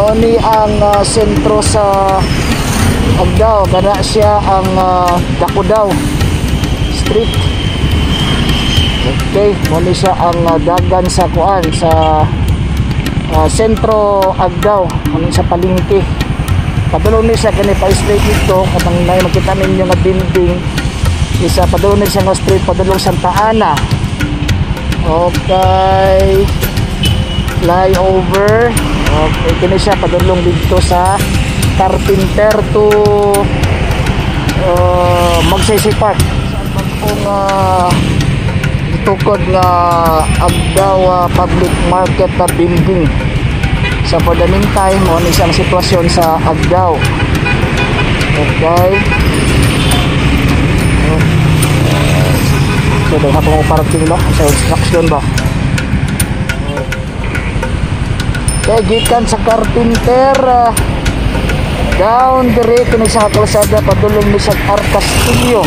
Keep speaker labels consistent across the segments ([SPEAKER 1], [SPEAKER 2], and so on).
[SPEAKER 1] Mao ni ang sentro sa Agdao. Kana siya ang Dakudaw Street. Okay, mao ni siya ang dagan sa kuan sa sentro Agdao, ano, sa palengke. Padulong ni siya kani pa straight dito katang nay makita ninyo nga building isa, padulong ni siya nga street padulong Santa Ana. Okay. Flyover. Okay, kini siya padulong dito sa Carpenter to Magsaysay Park. Sa bagong tukod nga Agdao Public Market na building. So for the meantime, mao ni siya ang sitwasyon sa Agdao. Okay. So daghan pa mo parking, no, sa construction ba. Okay, gikan sa Carpenter down dire kini sa kalsada padulong ni sa R. Castillo.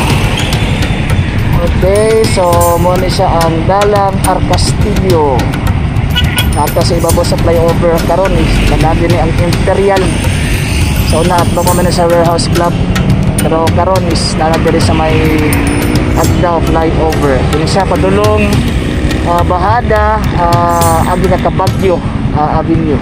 [SPEAKER 1] Okay, so mao ni siya ang dalang R. Castillo. Nata sa ibabaw sa flyover karon is kanagi ni ang Imperial. So una at pa man sa Warehouse Club. Pero karon is naa diri sa may Agdao flyover. Kini siya padulong Bahada, abi na Kabagyo Avenue.